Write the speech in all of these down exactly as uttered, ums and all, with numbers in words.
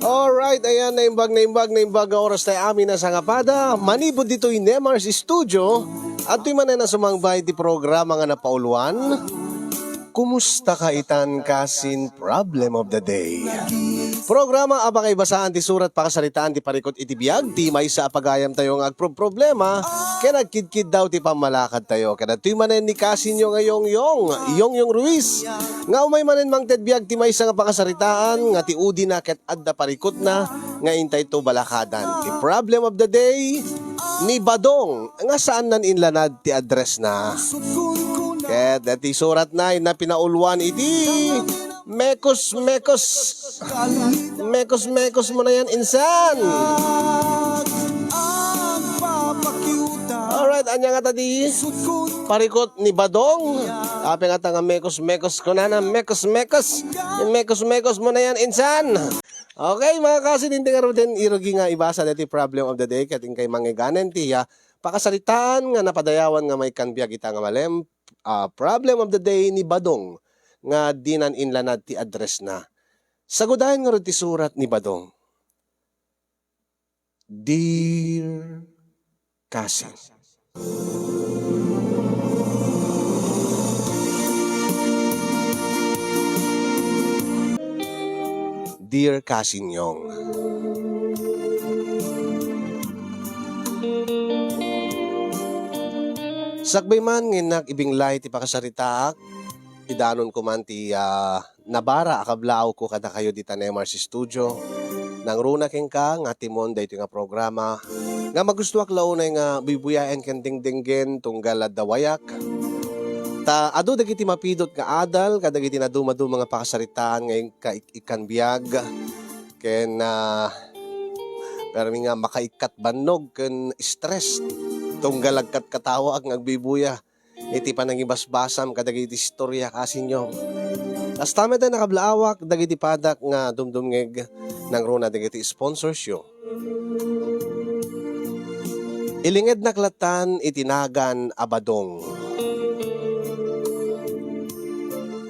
Alright, ayan, naimbag, naimbag, naimbag nga oras tayo amin a sangapada. Manipud ditoy Nemar's Studio, adtoy manen a sumangbay ti programa nga napauluan, Kumusta ka itan kasin Problem of the Day? Programa a pakaibasaan ti surat, pakasaritaan ti parikut iti biag ti maysa a pagayam tayo nga agproproblema ken agkidkiddaw ti pammalakad tayo. Kadagtoy manen ni kasinyo nga Yongyong, Yongyong Ruiz, nga umay manen mangted biag ti maysa nga pakasaritaan nga ti udina ket adda parikutna nga intayto balakadan. Ti Problem of the Day ni Badong nga saannan inlanad ti address na. Ket dati surat na, na pinauluan iti mekos-mekos. Mekos-mekos mo na yan, insan. Alright, anya nga ta di parikot ni Badong. Apay nga ta nga mekos-mekos ko na na, mekos-mekos. Mekos-mekos mo na yan, insan. Okay, mga kasin, inti ngaruden irugi nga ibasa dati Problem of the Day, ket inkay mangiganen ti, ah, pakasaritaan nga napadayawan nga maikkan biag ita nga malem, ah, Problem of the Day ni Badong nga dinan inlanad ti address na. Sagudayen ngarud ti surat ni Badong. Dear Kasin. Dear Kasin Yong. Sakbay man nga innak ibinglay ti pakasaritaak, idanonko man ti, ah, nabara a kablaawko kadakayo dita Nemar's Studio. Nangruna kenka nga timon daytoy nga programa nga magustoak la unay nga buybuyaen ken dengdenggen tunggal adda wayak. Ta adu dagiti mapidut nga adal kadagiti nadumaduma nga pakasaritaan nga inka-, ikkan biag. Ken, ah, permi nga makaikkat bannog ken stress tunggal agkatkatawaak nga agbuybuya iti panangibasbasam kadagiti istorya, kasinyo. Kasta met a nakablaawak dagiti padak nga dumdumngeg nangruna dagiti sponsorsyo. Ilingednak lattan iti nagan a Badong.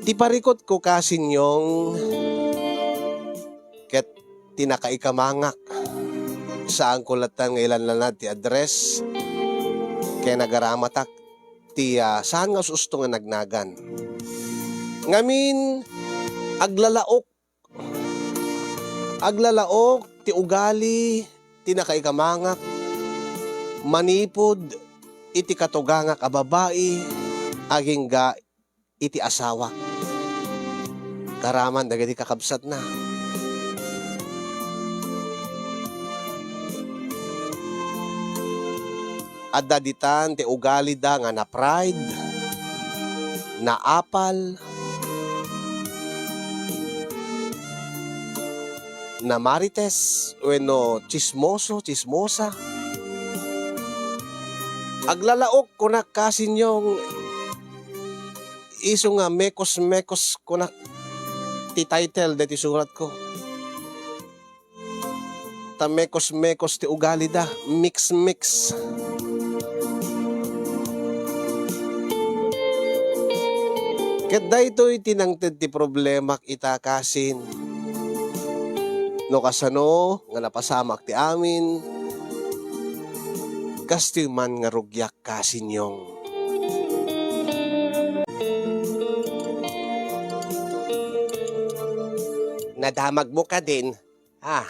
Ti parikutko, kasinyong, ket ti nakaikamangak. Saanko lattan nga ilanlanad ti address, ken nagaramatak ti, ah, saan nga us-usto nga nagnagan. Ngamin, aglalaok, aglalaok ti ugali ti nakaikamangak manipud iti katugangak a babai agingga iti asawak. Karaman dagiti kakabsatna. Adda ditan ti ugalida nga na-pride, naapal, namarites, wenno tsismoso, tsismosa. Aglalaok, kunak, kasinyong, isu nga mekos-mekos, kunak, ti title deti suratko. Ta mekos-mekos ti ugalida, mix-mix. Ket daytoy ti nangted ti problemak ita, kasin. No kasano nga napasamak ti amin, kastoy man nga rugiak, kasinyong. Nadamagmo kadin, ah,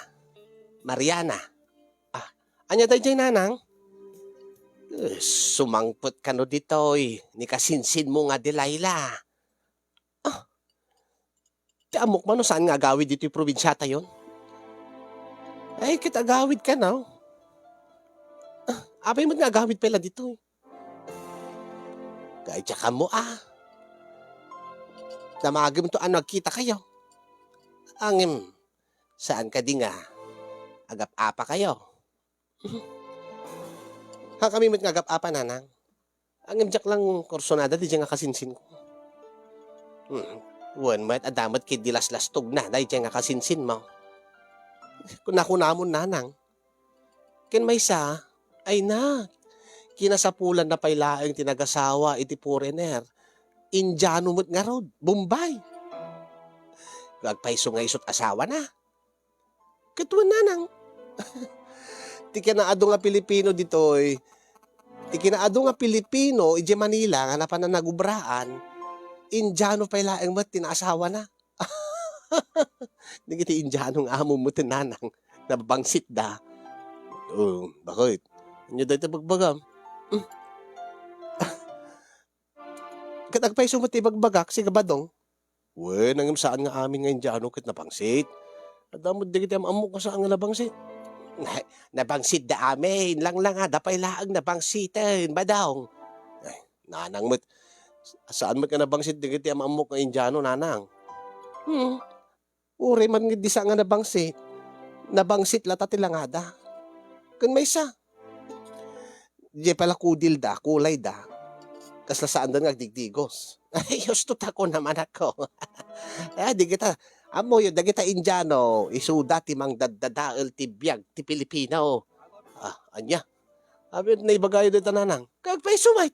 Mariana. Ah, ania daydiay, nanang? Eh, sumangpet kano ditoy ni kasinsinmo nga Delilah. Ah, ti ammok man no saan nga agawid ditoy probinsiatayon? Ay, ket agawid kano. Ah, apay met nga agawid pay la ditoy? Kaidiakanmo a. Damagem to a no agkitakayo. Ngem, saan kadi nga agap-apakayo? Haan kami met nga agap-apa, nanang. Ngem diak lang kursunada daydiay nga kasinsinko. Hmm. Wen met, adda met ketdi laslastogna daydiay nga kasinsinmo. Kunakunamon, nanang. Ken maysa, ay na, kinasapulanna pay laeng ti nagasawa iti foreigner. Indiano met ngarud, Bombay. Agpayso nga isut' asawana. Ket wen, nanang. Ti kinaadu nga Pilipino ditoy, ti kinaadu nga Pilipino idiay Manila nga napan a nagubraan, Indiano pay laeng met ti naasawana. Dagiti Indiano nga amom met, nanang, nabangsitda. Oh, bakit? Ania dayta bagbagam? Hmm. Ket agpayso met ti ibagbagak, siga, Badong? Wen, ngem saan nga amin nga Indiano ket nabangsit. Adda met dagiti am-ammok nga saan nga nabangsit. Nabangsitda amin, langlangada pay laeng nabangsiten, Badong. Ay, nanang met, saan met nga nabangsit dagiti am-ammok nga Indiano, nanang? Hmm. Uray man nga disa nga nabangsit, nabangsit latta ti langada. Ken maysa, diay pala kudilda, kulayda, kasla saanda nga agdigdigos. Ay, husto ta kunam, anakko. Ah, dagita, ammoyo, dagita Indiano, isuda ti mangdaddadael ti biag ti Pilipino. Ah, ania? Apay naibagayo dayta, nanang? Agpayso met.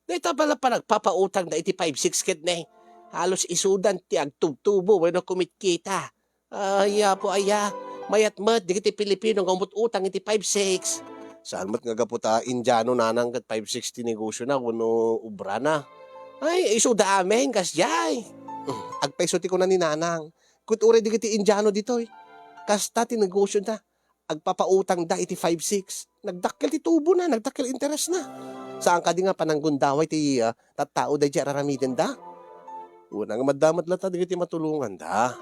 Dayta pala panagpapautangda iti five six ket ne. Halos isudan ti agtubtubo wenno kumitkita. Ay, Apo, aya, mayat met dagiti Pilipino nga umut-utang iti five six. Saan met nga gapu ta Indiano, nanang, ket five six ti negosiona wenno obrana? Ay, isuda amin kasdiay. Hmm, agpayso ti kuna ni nanang. Ket uray dagiti Indiano ditoy, kasta ti negosiona. Agpapautangda iti five six. Nagdakkel ti tubona, nagdakkel interesna. Saan kadi nga pananggundaway ti, ah, tattao daydiay ar-aramidenda? Unang maddamat latta dagiti matulonganda.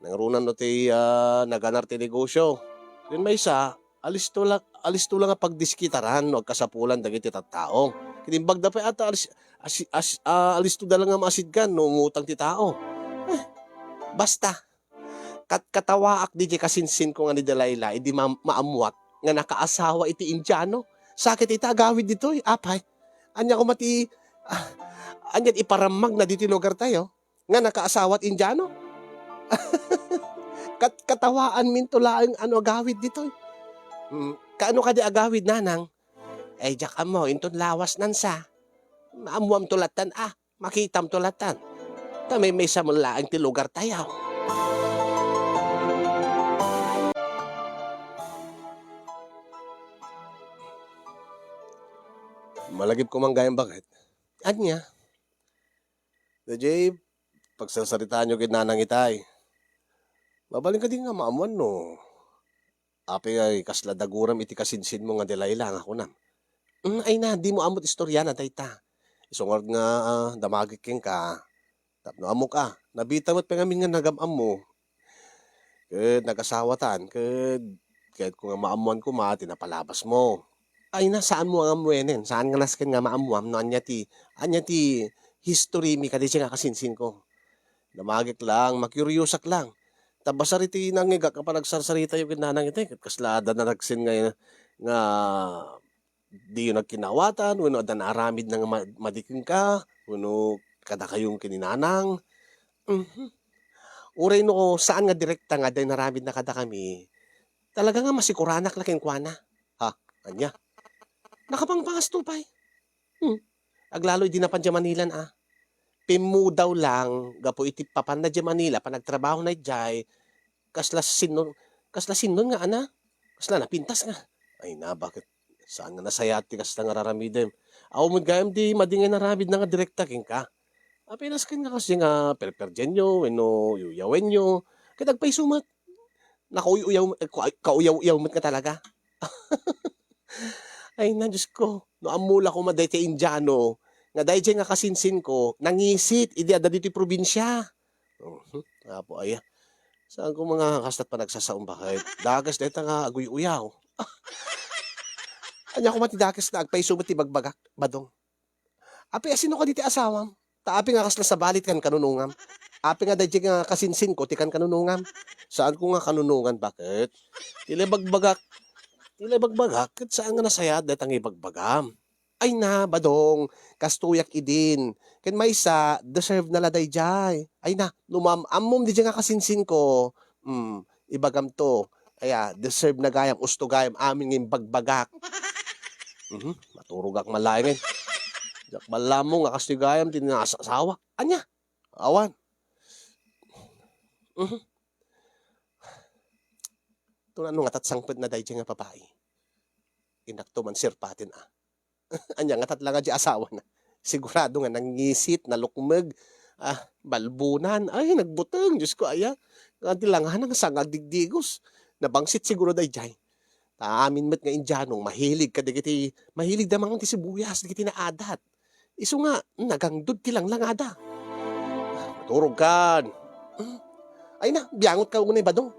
Nangruna no ti, ah, naganar ti negosio. Ken maysa, alisto la, alisto la nga pagdiskitaran no agkasapulan dagiti tattao. Ket imbagda pay a ta alis-, asi-, as-, ah, alisto da la nga maasidgan no umutang ti tao. Eh, basta, Kat-, katawaak didiay kasinsinko nga ni Delilah idi ma-, maammuak nga nakaasawa iti Indiano. Sakit ita agawid ditoy, apay. Ania koma ti, ah, ania ti iparammagna ditoy lugartayo nga nakaasawa ti Indiano? Kat-, katawaanminto laeng no agawid ditoy. Mm, kaano kadi agawid, nanang? Ay, diak ammo, inton lawas nansa. Maammuamto lattan, ah. Makitamto lattan. Ta maymaysa met laeng ti lugartayo. Malagip ko man gayam, baket. Ania? Daydiay pagsarsaritaanyo ken nanang itay. Mabalin kadi nga maammuan no Apay, kasla daguram iti kasinsinmo nga Delilah nga kunam? Mm, ay na, dimo ammo ti istoriana dayta. Isu ngarud nga, ah, damagek kenka, tapno ammok a, nabita met pay ngamin nga nagam-ammo. Ket nagasawatan, ket, ket kayatko nga maammuan koma ti napalabasmo. Ay na, saanmo nga ammuenen, saan nga nasken nga maammuam no ania ti, ania ti historymi kadaydiay nga kasinsinko. Damagek lang, makuriousak lang. Ta basar iti nangngegak a panagsarsaritayo ken nanang itay, ket kasla adda naragsen nga, nga diyo nagkinawatan, wenno adda naaramidna nga ma-, madi kenka, wenno kadakayo ken ni nanang. Mhm. Uray no saan nga direkta nga adda inaramidna kadakami, talaga nga masikuranak la kenkuana. Ha? Ania? Nakapangpangasto pay. Hmm. Aglalo idi napan diay Manilan a. Pimmudaw lang gapu iti papanna diay Manila, panagtrabahona idiay, kasla sinno, kasla sinno nga ana, kasla napintas nga. Ay na, baket saan nga nasayaat ti kasta nga raramidem? Awan met gayam ti madi nga inaramidna nga direkta kenka. Apenas ken nga kasdiay nga perperdianyo wenno uyuyawenyo, ket agpayso met. Nakauy-uyaw, eh, kua-, kauyaw-uyaw met nga talaga. Ay na, Diyos ko, no ammo la koma daytoy Indiano, nga daydiay nga kasinsinko, nangisit idi adda ditoy probinsia. Mhm, Apo aya. Saan ko nga kasta panagsasaom, baket? Dakes dayta nga aguy-uyaw. Ania koma ti dakes na agpayso met ti bagbagak, Badong? Apay, asino kadi ti asawam? Ta apay nga kasla sabalit kan kanunongam? Apay nga daydiay nga kasinsinko ti kan kanunongam? Saanko nga kanunongan, baket? Ti la ibagbagak, ti la ibagbagak, ket saan nga nasayaat dayta nga ibagbagam. Ay na, Badong, kastoyak idin. Ken maysa, deserve na la daydiay. Ay na, no maam-ammom daydiay nga kasinsinko, mm, ibagamto. Aya, deserve na gayam, usto gayam amin nga imbagbagak. Mhm, maturogak man laengen. Diak man la ammo nga kastoy gayam ti nasasawak. Ania? Awan. Mhm. Inakto no ngatat sangpetna daydiay nga babai. Inakto man sirpaten a. Ania ngatat la nga di asawana. Sigurado nga nangisit, nalukmeg, ah, balbunan. Ay, nagbuteng, Diyos ko, aya. Nga di langana nga sangagdigdigos. Nabangsit siguro daydiay. Ta amin met nga Indianong mahilig kadagiti, mahilig da mangan ti sibuyas, dagiti naadat. Isu nga, nagangdod ti langlangada. Maturog kan. Hmm. Ay na, biangot ka unay bado.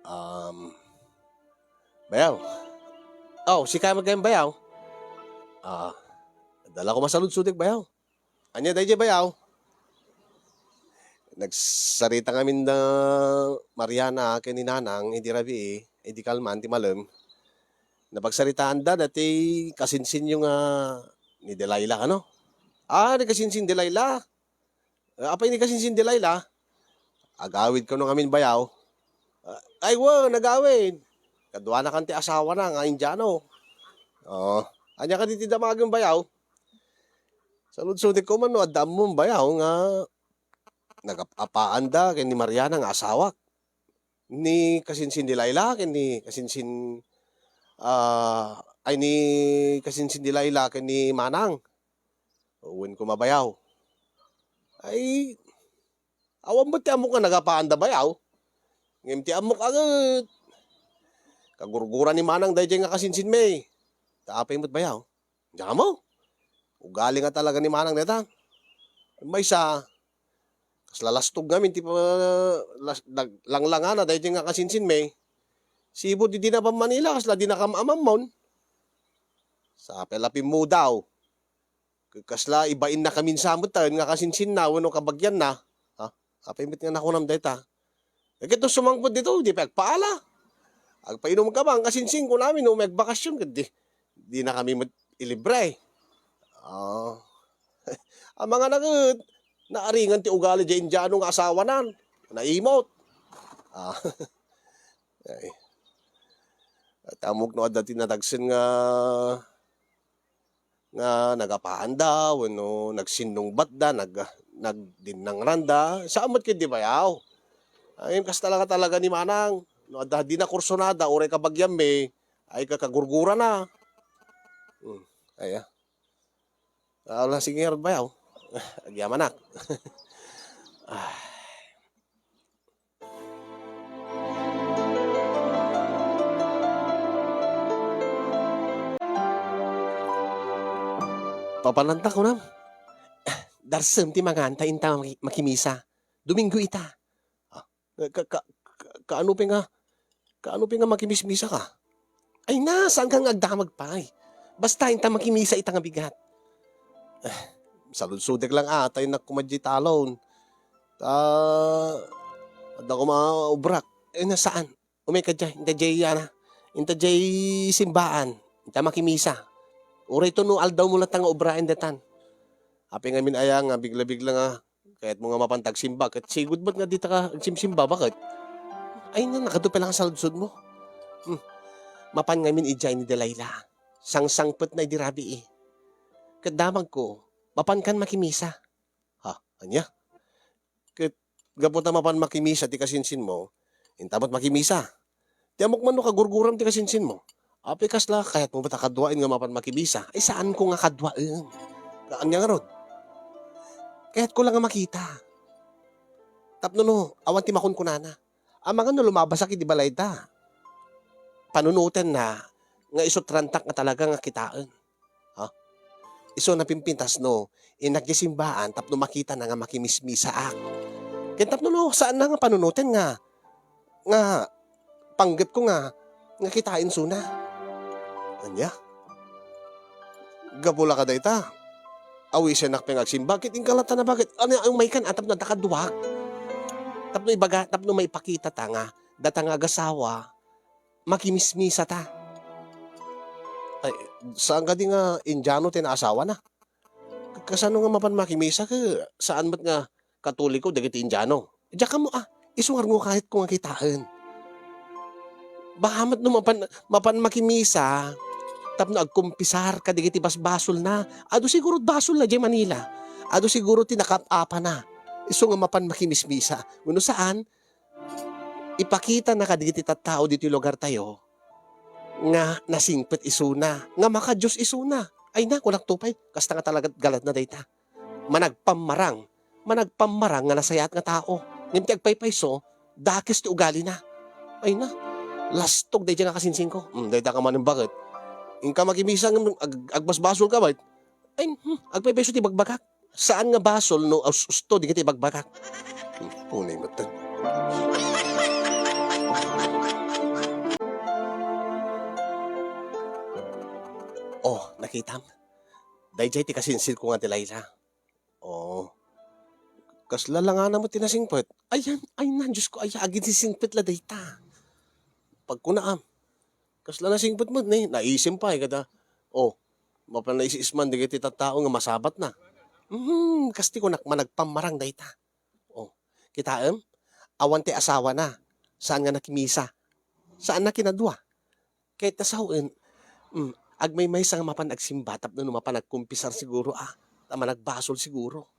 Um, Bayaw. Oh, sika met gayam, Bayaw. Ah, dala ko masaludsodik, Bayaw. Ania daydiay, Bayaw? Nagsarita ngamin da Mariana ken ni Nanang idi rabii, idi kalman ti malem. Napagsaritaanda dati kasinsinyo nga ni Delilah, ano? Ah, ni kasinsin Delilah. Ah, apay ni kasinsin Delilah? Agawid kano ngamin, Bayaw. Ah, ay, wen, agawid. Kaduana kan ti asawana nga Indiano. Oo. Ania kadi ti damagem, Bayaw? Saludsodek ko man no adda ammom, Bayaw, nga nagap-apaanda ken ni Mariana nga asawak. Ni kasinsin Delilah ken ni kasinsin, ah, ay, ni kasinsin Delilah ken ni Manang. Wen koma, Bayaw. Ay, awan met ti ammok nga nagapaanda, Bayaw. Ngem ti ammok a ket kagurgura ni Manang daydiay nga kasinsinmi. Ta apay met, Bayaw? Diak ammo. Ugali nga talaga ni Manang dayta. Maysa, kasla lastog ngamin ti pa-, las-, nag-, langlangana daydiay nga kasinsinmi. Sibud idi na pan Manila, kasla di na kam-amammon. Sa pay la pimmudaw. Kasla ibain na kaminsa metten nga kasinsinna wenno kabagianna. Ha? Apay met nga nakunam dayta? Ket no sumangpet dito, di pay agpaala. Agpainom ka man, kasinsin, kunami no may agbakasyon, ket di, di na kami met ilibre. Ah. Amangan a ket, naaringan ti ugali di Indiano nga asawanan. Naimot. Ah. Ay. At ammok no adda ti nadagsen nga nga nagapaanda wenno nagsinnungbatda, nag-, nagdinnangranda, saan met ketdi, Bayaw. Ay, kasta la nga talaga ni Manang, no adda di nakursunada, uray kabagianmi, ay kakagurgurana. Hmm, aya. Ala, sige ngarud, Bayaw. Agyamanak. Ah. Papananta, kunam. Darsem ti mangan ta inta maki-, makimisa. Domingo ita. Ah, ka, ka, ka, kaano pay nga, kaano pay nga makimismisa ka? Ay na, saan ka nga agdamag pay? Basta inta makimisa ita nga bigat. Ah, saludsodek lang a, ta innak koma diay talon. Ta, adda koma obrak. Ay na, saan? Umay ka diay, inta diay, ana, inta diay simbaan, inta makimisa. Uray to no aldaw mo latta nga obraen daytan. Apay ngamin aya nga bigla-bigla nga kayatmo nga mapanta agsimba, ket sigud met nga dita ka agsimsimba, baket? Ay na, nakadupe lang saludsodmo. Hmm. Mapan ngamin idiay ni Delilah. Sangsangpetna idi rabii. Ket damagko, mapankan makimisa. Ha, ania? Ket gapu ta mapan makimisa ti kasinsinmo, inta met makimisa. Ti ammok man no kagurguram ti kasinsinmo. Apay kasla, kayatmo met a kaduaen nga mapan makimisa? Ay, saanko nga kaduaen. Ania ngarud? Kayatko la nga makita. Tapno no, awan ti makunkunana. Amangan no lumabasak idi balayda. Panunotenna nga isu ti rantak nga talaga nga kitaen. Ha? Isu napimpintas no, innak diay simbaan tapno makitana nga makimismisaak. Ken tapno no, saanna nga panunoten nga, nga panggepko nga, nga kitaen isuna. Ania? Gapu la kadayta, awisennak pay nga agsimba, ket inka latta, baket? Ania, umaykan a tapno adda kaduak. Tapno ibaga, tapno maipakitata nga, data nga agasawa, makimismisata. Ay, saan kadi nga Indiano ti naasawana? Kasano nga mapan makimisa ket saan met nga Katoliko dagiti Indiano? Diak ammo a, isu ngarud nga kayatko nga kitaen. Baka met no mapan, mapan makimisa, tapno agkumpisar kadagiti basbasolna. Adu siguro basolna diay Manila. Adu siguro ti nakaap-apana. Isu nga mapan makimismisa. Wenno saan, ipakitana kadagiti tattao ditoy lugartayo nga nasingpet isuna, nga makadios isuna. Ay na, kunak to pay, kasta nga talaga galadna dayta. Managpammarang, managpammarang nga nasayaat nga tao. Ngem ti agpaypayso, dakes ti ugalina. Ay na, lastog daydiay nga kasinsinko. Hmm, dayta ka manen baket. Inka makimisa ngem ag-, agbasbasolka met. Ay, hmm, agpaypayso ti bagbagak. Saan nga basol no us-, usto dagiti bagbagak? Hmm, unay met. Oh, nakitam? Daydiay ti kasinsinko nga Delilah. Oh. Kasla langana met ti nasingpet. Ayan, ay na, Diyos ko, aya, aginsisingpet la dayta. Pagkunaam. Kasla nasingpet met ni, naisim pay kada. Oh, mapan naisis man dagiti tattao nga masabatna. Mhm, kas ti kunak, managpammarang dayta. Oh, kitaem? Awan ti asawana. Saan nga nakimisa. Saanna kinadua. Ket ta sawen, mm, agmaymaysa nga mapan agsimba tapno no mapan agkumpisar siguro, ah, ta managbasol siguro.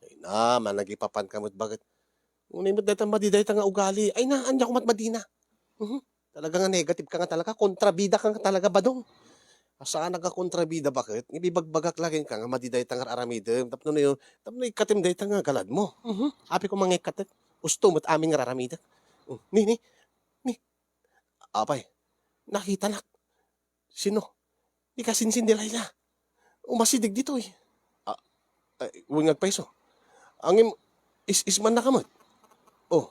Ay na, managipapanka met baket. Unay met dayta madi dayta nga ugali. Ay na, ania ko met madina. Mhm. Talaga nga negative ka nga talaga, kontrabida ka nga talaga, Badong. Saan nga kontrabida, baket? Nga ibagbagak la kenka nga madi dayta nga aramidem. Tapno no, tapno ikkatem dayta nga galadmo. Mhm. Apay ko mangikkatek. Usto met amin nga aramidek. Mm, ni, ni, ni. Apay, nakitanak. Sino? Ni kasinsin Delilah. Umasideg ditoy. Ah, ay, wen nga agpayso. Ngem, is-, ismannaka met. Oh,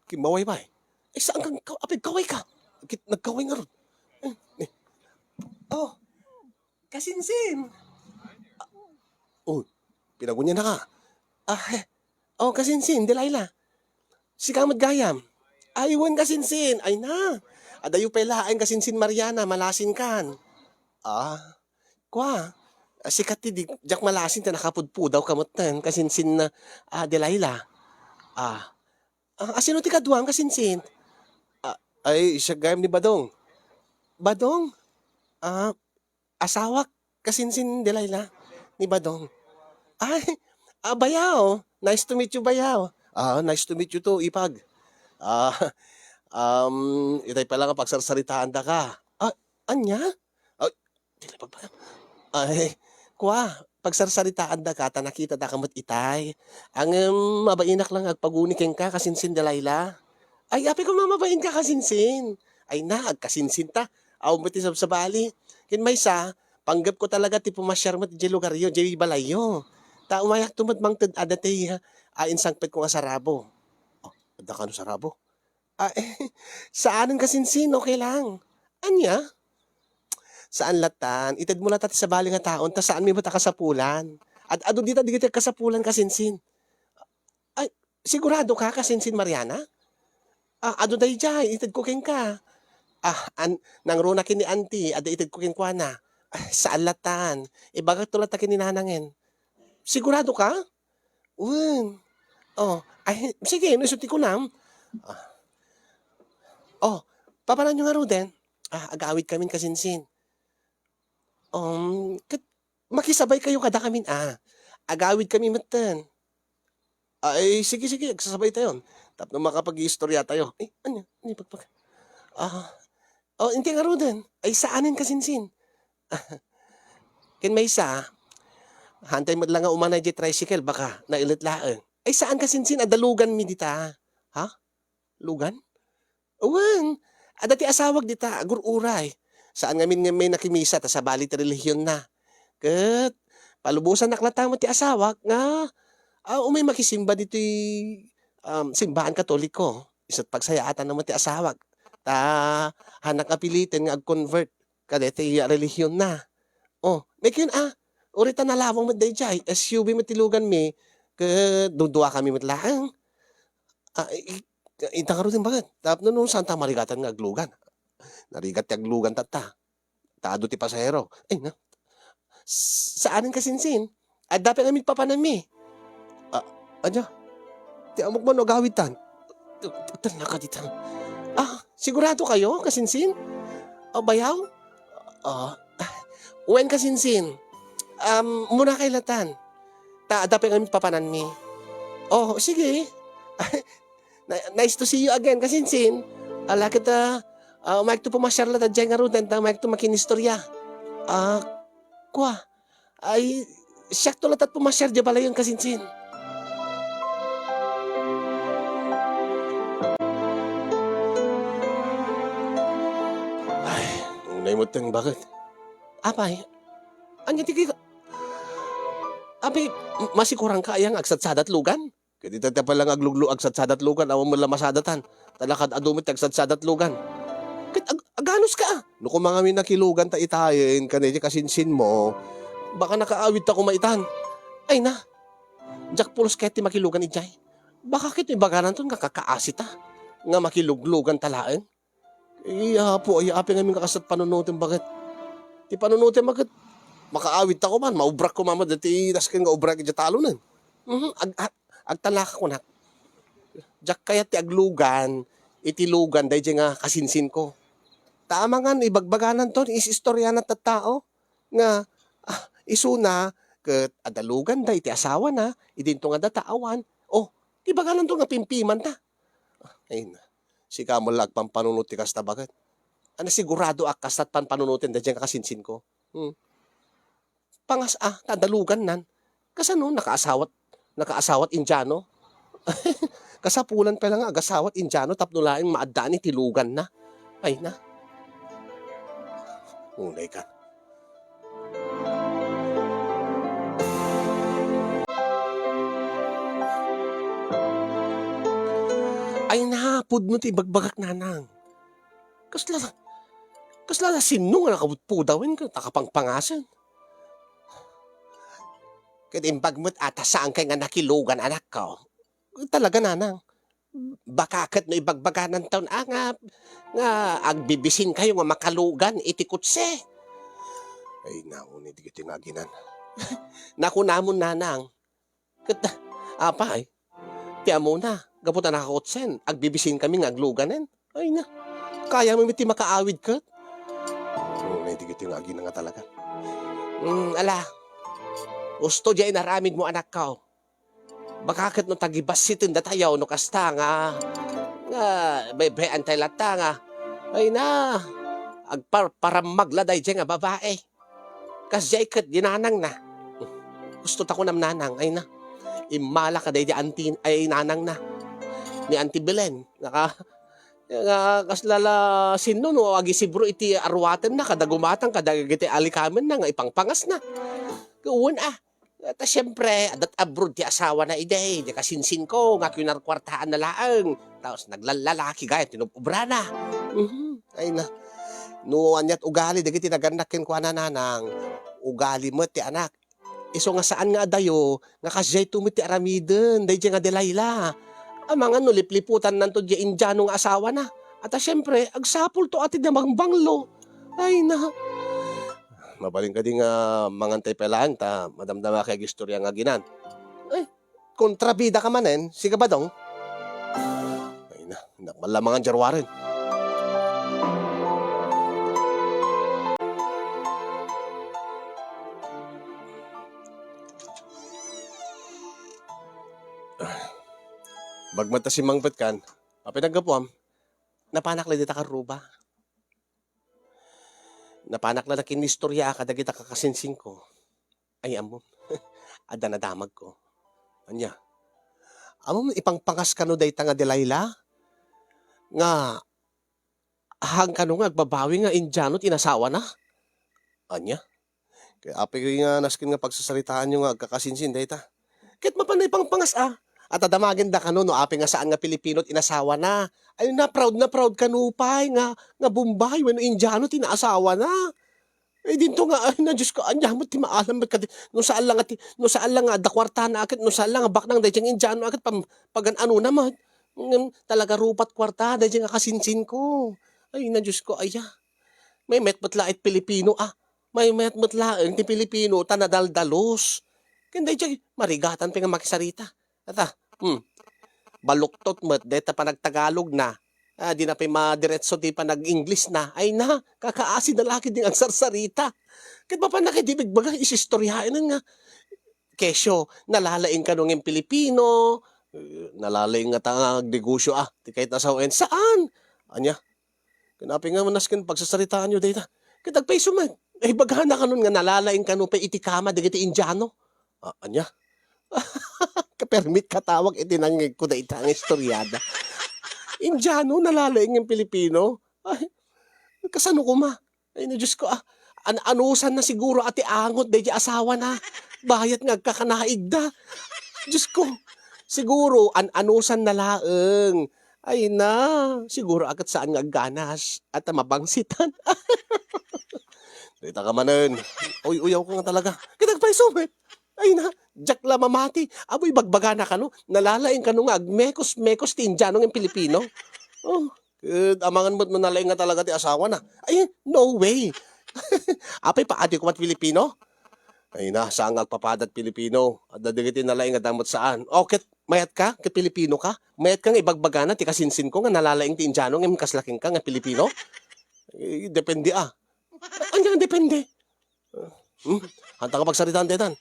kimmaway pay. Ay, saan kang ka-, apay kaway ka? Kit-, nagkaway ngarud. Eh, eh. Oh, kasinsin. Oh, pinagunianaka. Ah, eh. Oh, kasinsin, Delilah. Sika met gayam. Ay, wen, kasinsin. Ay na. Adayo pay laeng, kasinsin Mariana, malasinkan. Ah, kua. Ah, sika ti di-, diak malasin ta nakapudpudawka metten, kasinsin, ah, Delilah. Ah. Ah, asino ti kaduam, kasinsin? Ah, ay, siak gayam ni Badong. Badong? Ah, asawak, kasinsin Delilah, ni Badong. Ay, ah, bayaw. Nice to meet you, bayaw. Ah, nice to meet you too, ipag. Ah, um, itay pala nga pagsarsaritaandaka. Ah, ania? Ah, dili pagpaka-, ay, kua, pagsarsaritaandaka ta nakitadaka met itay. Ngem, mabainak la nga agpaguni kenka, kasinsin Delilah. Ay, apay ko mamabain ka, kasinsin. Ay na, agkasinsin ta. Awan met ti sabsabali. Ken maysa, panggepko talaga ti pumasiar met idiay lugaryo, idiay balayyo. Ta umayakto met mangted adda ti, ah, insangpetko nga sarabo. Oh, adda kano sarabo? Ah, eh, saanen, kasinsin, okay lang. Ania? Saan latan, itedmo lata ti sabali nga taon, ta saanmi met a kasapulan. Ad-adu dita dagiti agkasapulan, kasinsin. Ay, sigurado ka, kasinsin Mariana? Ah, adu daydiay, itedko kenka. Ah, an-, nangruna ken ni auntie, adda itedko kenkuana. Ah, saan latan. Ibagakto lata ken ni nanangen. Sigurado ka? Wen. Oh, ay, sige, no isu ti kunam. Ah. Oh, papananyo ngaruden? Ah, agawidkamin, kasinsin. Um, ket makisabaykayo kadakamin, ah. Agawidkami metten. Ay, sige, sige, agsasabaytayon. Tapno makapag-iistoriatayo. Eh, ania? Ania, pagpag-, ah, oh, inti ngaruden. Ay, saanen, kasinsin. Ken maysa, hantay met la nga umanay diay tricycle, baka nailet laeng. Ay, saan, kasinsin, adda luganmi dita. Ha? Lugan? Wen, adda ti asawak dita, agur-uray. Saan ngamin nga may nakimisa ta sabali ti relihionna. Ket palubosannak latta met ti asawak nga, ah, umay makisimba ditoy, um, simbaan Katoliko. Isu't pagsayaatanna met ti asawak. Ta, haannak nga piliten nga ag-convert kadaytoy a relihionna. Oh, mekken, ah, uray ta nalawang met daydiay, S U V met ti luganmi, ket duduakami met laeng. Ah, i-, i-, inta ngaruden baket. Tapno no, saanta marigatan nga aglugan. Narigat ti aglugan tatta. Ta adu ti pasahero. Ay, na. S-, saanen, kasinsin. Adda pay ngamin papananmi. Ah, ania? Ti ammok man no agawidtan. Tennaka dita. Ah, sigurado kayo, kasinsin? Ah, bayaw? Ah, Wen, kasinsin. Um, muna kay latan. Ta, adda pay ngamin papananmi. Oh, sige. Na-, nice to see you again, kasinsin. Ala kita, ah, maikto pumasiar latan diay ngaruden, ta maikto makinistorya. Ah, kwa. Ay, siakto latat pumasiar diay balayen, kasinsin. Ay, unay mo teng bakit? Apay, anya ti kika-, apay, masikurang ka aya nga agsadsada ti lugan? Ket ita ti pala nga agluglu-, agsadsada ti lugan, awan met la masadatan. Ta lakad adu met ti agsadsada ti lugan. Ket ag-, aganus ka, a? No koma ngamin a kilugan ta itayen, ken diay kasinsin mo, baka nakaawid ta koma itan. Ay na, diak pulos ket ti makilugan idiay. Baka ket ibagananton nga kakaasi ta, nga makiluglugan ta laeng. Ay, Apo, ay, apay ngamin nga kasat panunotem, baket? Ti panunotem, baket? Makaawid ta koma, maubrak koma met daytoy nasken nga ubrak idiay talonen. Mhm, ag-, ag-, agtalaka kunak. Diak kayat ti aglugan iti lugan daydiay nga kasinsinko. Ta amangan, ibagbagananton, is-istoriana ti tao nga, ah, isuna ket adda luganda iti asawana, idinto nga adda ta awan. Oh, ibagananto nga pimpimanta. Ay na, sika met la agpampanunot ti kasta, baket? Ania, sigurado a kasta ti panpanunoten daydiay nga kasinsinko. Hmm. Pangas a, ta adda lugannan. Kasano, nakaasawat, nakaasawat Indiano? Kasapulan pay la nga agasawat Indiano tapno laeng maaddaan iti luganna. Ay na. Unay ka. Ay na, pudno ti ibagbagak, nanang. Kasla, kasla sinno nga nakapudpudawen ket nakapangpangasen? Ket imbag met a ta saankay nga nakilugan, anakko. Talaga, nanang. Baka ket no ibagbagananton a nga, nga agbibisinkayo nga makalugan iti kotse. Ay, nauni, dagiti nga aginan. Nakunamon, nanang. Ket, apay, ti ammona, gapu ta nakakotsen, agbibisinkami nga agluganen. Ay na, kayam met ti makaawid ket. Ay, dagiti nga aginan nga talaga. Hmm, ala, husto diay inaramidmo, anakko. Baka ket no tagibassiten datayo no kasta nga, nga baybay-antay latta nga, ay na, agpar-, parammag la daydiay nga babai. Kasdiay ket di nanangna. Husto ta kunam, nanang, ay na. Immala kadaydi anti, ay, nanangna. Ni Auntie Belen, naka-, nga kasla la sinno no agisibro iti aruatenna, kada gumatang, kadagiti alikamenna nga ipangpangasna. Wen a, Ta siempre, adda abroad ti asawana idi, di kasinsinko, nga kinarkuartaanna laeng. Tapos naglallalaki gayam ti nub-obrana. Mhm. Ay na. No aniat ugali dagiti nagannak kenkuana, nanang, ugali met ti anak. Isu nga saan nga adayo, nga kasdiayto met ti aramiden, daydiay nga Delilah. Amangan no lipliputannanto diay Indiano nga asawana. Ta siempre, agsapulto a ti nabangbanglo. Ay na. Mabalin kadi nga mangantay pay laeng ta madamdama kay agistoria nga aginan. Ay, kontrabida ka manen, sika, Badong? Ay na, innak man la mangan diay ruaren. Bagmat ta simmangpetkan, apay naggapuam? Napanak la dita karruba. Napanak la nakinistorya kadagita kakasinsinko. Ay, ammom. Adda nadamagko. Ania? Ammom, ipangpangas kano dayta nga Delilah? Nga, haan kano nga agbabawi nga Indiano ti inasawana? Ania? Kay apay nga nasken nga pagsasaritaanyo nga agkakasinsin dayta? Ket mapan naipangpangas a. At adamagenda kano no apay nga saan nga Pilipino ti inasawana. Ay, na proud na proud kano pay nga, nga Bombay wenno Indiano ti naasawana. Ay, dinto nga, ay, na, Diyos ko, ania met ti maalam met kadi, no saan la nga ti, no saan la nga adda kuartana a ket, no saan la nga baknang daydiay nga Indiano a ket pam-, pagan-anona met. Ngem, talaga rupat kuarta, daydiay nga kasinsinko. Ay, na, Diyos ko, aya. Maymayat met laeng ti Pilipino, a. Maymayat met laeng ti Pilipino, ta nadaldalos. Ken daydiay, marigatan pay nga makisarita. Ata, hmm. Baluktot met dayta panagtagalogna. Ah, dina pay madiretso ti panag-English na. Ay na, kakaasi na la ketdi nga agsarsarita. Ket mapanna ketdi ibagbaga, isistoriaen nga, kesyo, nalalaing kano nga Pilipino, eh, nalalaing ngata nga agnegosyo, ah, ti kayat nga asawaen. Saan? Ania? Ken apay nga nasken pagsasaritaanyo dayta? Ket agpayso met. Ay, ibagana kanon nga nalalaing kano pay iti kama dagiti Indiano. Ah, ania? Kapermit katawag iti nangngegko dayta nga istoriada. Indiano, nalalaing nga Pilipino? Ay, kasano koma? Ay, no, Diyos ko, ah, an-, anusanna siguro a ti angot daydi asawana. Bayat nga agkakanaigda. Diyos ko, siguro, an-, anusanna laeng. Ay na, siguro a ket saan nga agganas. At mabangsitan. Dayta ka manen. Uy-uyaw ka nga talaga. Ket agpayso met. Ay na, diak la mamati. Amo, ibagbagana kano, nalalaing kano nga agmekos-mekos ti Indiano ngem Pilipino. Oh, ket amangan met no nalaing nga talaga ti asawana. Ay, no way. Apay, paadi koma ti Pilipino? Ay na, saan nga agpapadat Pilipino? Adda dagiti nalaing nga damot saan. O, ket mayat ka? Ket Pilipino ka? Mayat ka nga ibagbagana ti kasinsinko nga nalalaing ti Indiano ngem kasla kenka nga Pilipino? Eh, depende, ah. Ania nga depende? Hmm? Hanta nga pagsaritaan daytan.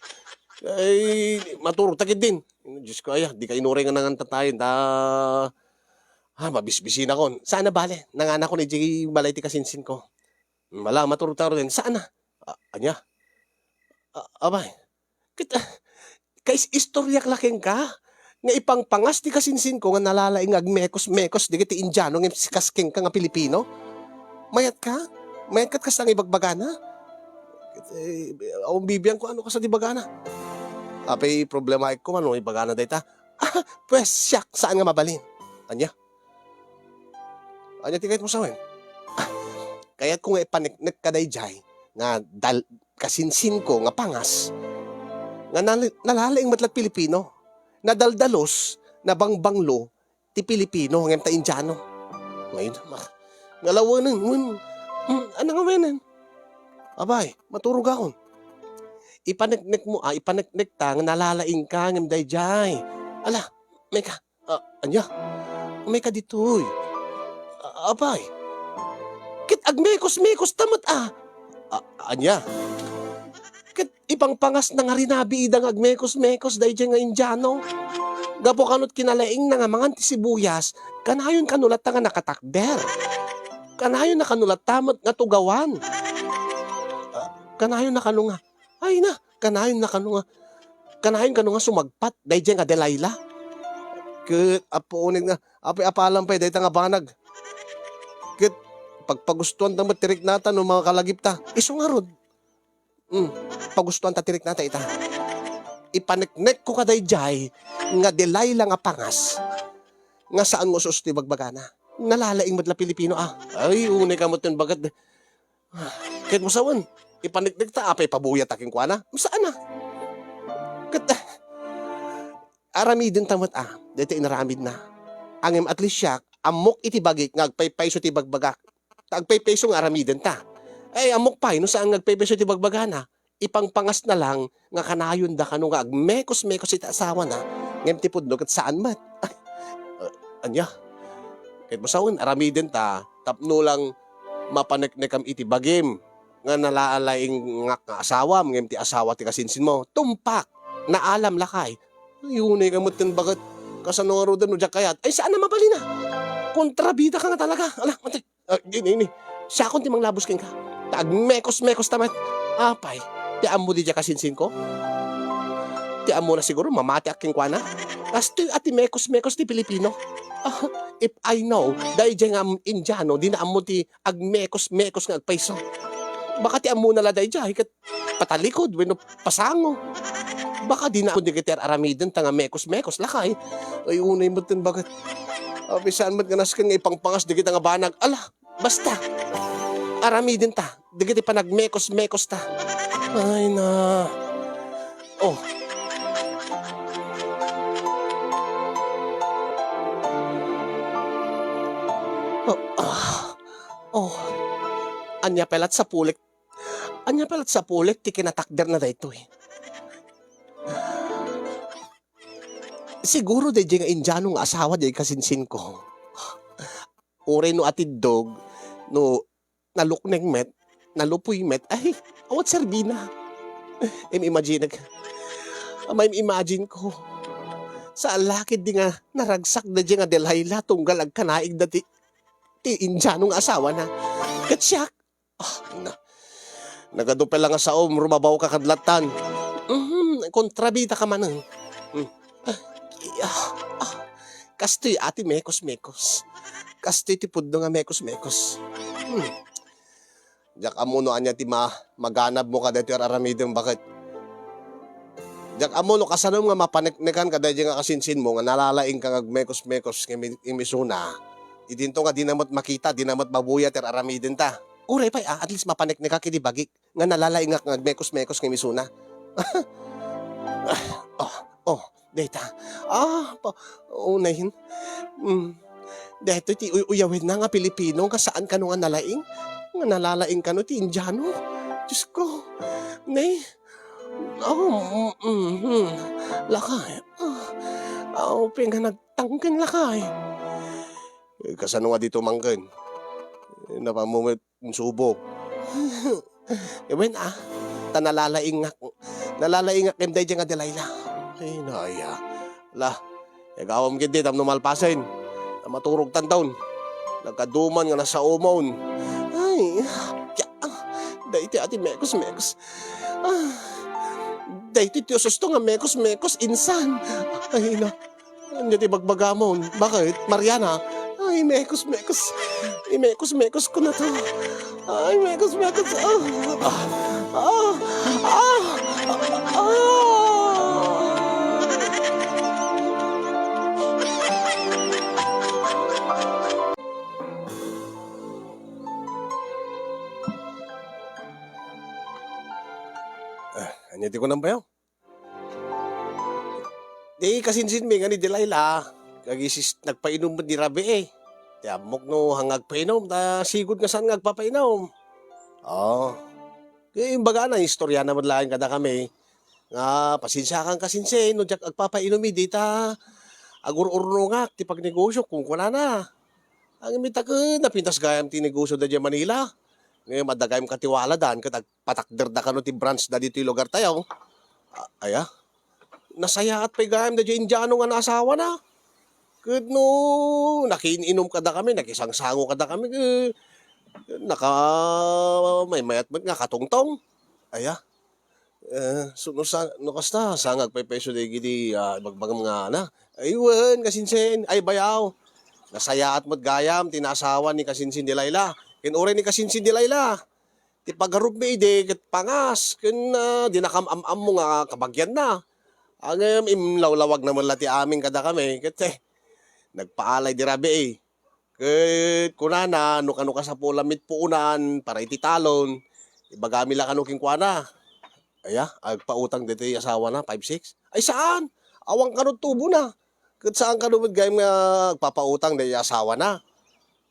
Ay, maturog ta ketdin. Diyos ko, aya, di ka inuray nga nangantatay. Ta, ah, mabisbisinakon. Saan a bale? Nanganakon idiay balay ti kasinsinko. Hmm, ala, maturog ta ketdin. Saan a? Ah, ania? Ah, abay. Ket, ah, kais-istoriak la kenka nga ipangpangas ti kasinsinko nga nalalaing nga agmekos-mekos dagiti Indiano ngem sikas kenka nga Pilipino? Mayat ka? Mayat ket kasta nga ibagbagana? Ket, eh, awan bibiangko ano kasta ti ibagana. Apay, problemaekko man no ibagana dayta. Ah, pues, siak, saan nga mabalin? Ania? Ania ti kayatmo sawen? Ah, kayatko nga ipaneknek ka daydiay nga dal-, kasinsinko nga pangas nga nal-, nalalaing met la ti Pilipino. Nadaldalos, nabangbanglo ti Pilipino ngem ta Indiano. Ngayon, ma-, nga lawanen, wen, hmm, ano nga wenen? Abay, maturog akon. Ipaneknek mo, ah, ipaneknek ta nga nalalaing ka ngem daydiay. Ala, may ka, Ah, ania? Umay ka ditoy. A-, apay. Ket agmekos-mekos ta met, a. A-, ania? Ket ipangpangas na nga rinabiida nga agmekos-mekos daydiay nga Indiano. Gapu kano ti kinalaingna nga mangan ti sibuyas, kanayon kano latta nga nakatakder. Kanayon na kano latta met nga tugawan. A, kanayon na kano nga Ay na, kanayon na kano nga, kanayon kano nga sumagpat daydiay nga Delilah. Ket apo uneg na, apay apalam pay dayta nga banag. Ket pagpagustuanta met ti riknata no makalagipta. Isu ngarud. Hmm, pagustuanta ti riknata ita. Ipaneknekko ka daydiay nga Delilah nga pangas nga saan nga us-us ti bagbagana. Nalalaing met la Pilipino, a. Ay, unay ka met ken baket. Ket mo sawen, ipaneknek ta apay pabuyatak kenkuana? Saan a. Ket, ah, aramiden ta met, a, dayta inaramidna. Ngem at least siak, ammok iti bagik nga agpaypayso ti bagbagak. Ta agpaypayso nga aramiden ta. Ay, ammok pay no saan nga agpaypayso ti bagbagana. Ipangpangasna lang nga kanayonda kano nga agmekos-mekos iti asawana, ngem ti pudno ket saan met. Ay, a-, ania? Ket mo sawen, aramiden ta, tapno lang mapaneknekam iti bagim nga nalalaing nga, nga asawam, ngem ti asawa ti kasinsinmo. Tumpak! Naalam lakay. Ay, unay ka met ken baket. Kasano ngaruden no diak kayat? Ay, saan a mabalin a. Kontrabida ka nga talaga. Ala, mati. Ah, ini, ini. Siakon ti manglabus kenka. Ta agmekos-mekos ta met. Apay, ti ammo diay kasinsinko? Ti ammona siguro, mamatiak kenkuana. Kastoy a ti mekos-mekos ti Pilipino. Ah, if I know, daydiay nga am-, Indiano, dina ammo ti agmekos-mekos nga agpayso. Baka ti ammona la daydiay ket patalikod wenno pasango. Baka dina ammo dagiti ar-aramiden ta nga mekos-mekos lakay. Ay, unay met ken baket. Apay, saan met nga nasken nga ipangpangas dagita nga banag. Ala, basta. Aramiden ta dagiti panagmekos-mekos ta. Ay na. Oh. Oh, ah. Oh. Ania pay la ti sapulek? Ania pay la ti sapulek ti kinatakderna daytoy? Siguro daydiay nga Indiano nga asawa diay kasinsinko. Uray no atiddog, no nalukneng met, nalupoy met, ay, awan serbina. Im-imagine ka. Ama, im-imagine ko. Saan la ketdi nga naragsak daydiay nga Delilah tunggal agkanaig dayta ti Indiano nga asawana. Ket siak, ah, na, nagadu pay la nga saom, rumabaw ka kad latan. Mhm, kontrabida ka manen. Hmm. Ah, iya, ah, kastoy a ti mekos-mekos. Kastoy ti pudno nga mekos-mekos. Hmm. Diak ammo no ania ti ma-, maganabmo kadaytoy ar-aramidem, baket. Diak ammo no kasano nga mapaneknekan kadaydiay nga kasinsinmo nga nalalaing ka nga agmekos-mekos nga imi-, imisuna. Idinto nga dina met makita, dina met mabuya ti ar-aramidenta. Uray pay a, at least mapaneknekak iti bagik nga nalalaingak nga agmekos-mekos nga imisuna. Oh, oh, dayta. Ah, pa, unayen. Mm. Daytoy ti uy-uyawenna nga Pilipino nga saan kano nga nalaing, nga nalalaing kano ti Indiano. Diyos ko. Nay. Oh, mm, mm, mm. Lakay. Ah, ah, upay nga nagtangken lakay. Eh, kasano nga dito mangken? Eh, napamumet. Insubo. Eh, wen, ah, ta nalalaingak. Nalalaingak ken daydiay nga Delilah. Ay, naya. La, igawam ketdi tapno malpasen. Ta maturogtan taon. Nagadu man nga nasaomon. Ay, ya, ah, daytoy a ti mekos-mekos. Ah, daytoy ti ususto nga mekos-mekos, insan. Ay, na, Ania ti bagbagamon? Baket, Mariana? Ay, mekos, mekos. Ay, mekos, mekos ko na to. Ay, mekos, mekos. Ah! Ah! Ah! Ah! Ah! Ah, ania ti kunam, bayaw? Di kasinsinmi nga ni Delilah, kagisis nagpainom met ni Rabi, eh. Ti ammok no, haan nga agpainom, ta sigud nga saan nga agpapainom. Oh. Kaya imbagana, istoryana met laeng kadakami, nga pasensiakan kasinsin, no diak agpapainom, eh, dita agur-urnongak ti pagnegosio, kunkunana. Ngem ita ket napintas gayam ti negosio da diay Manila. Ngem adda gayam katiwaladan ket agpatakderda kano ti branch da ditoy lugar tayo. A-, aya? Nasayaat pay gayam da diay Indiano nga naasawana. Ket no nakiin-inom kadakami, nakisangsango kadakami, ket nakamaymayat met nga katongtong. Aya? Eh, so, no sa-, no kasta, saan nga agpaypayso dagiti, ah, ibagbagam nga, na? Ay, wen, kasinsin. Ay, bayaw. Nasayaat met gayam ti naasawa ni kasinsin Delilah. Ken uray ni kasinsin Delilah, ti pagarupmi idi ket pangas, ken, ah, dinakam am-ammo nga kabagianna. Ngem imlawlawagna met la ti amin kadakami, ket, eh, nagpaalay di rabii. Ket kunana, no kano kasapulan met puonan para iti talon, ibagami la kano kenkuana. Aya, agpautang daytoy asawana, five six? Ay, saan! Awan kano tubona. Ket saan kano met gayam nga agpapautang daytoy asawana.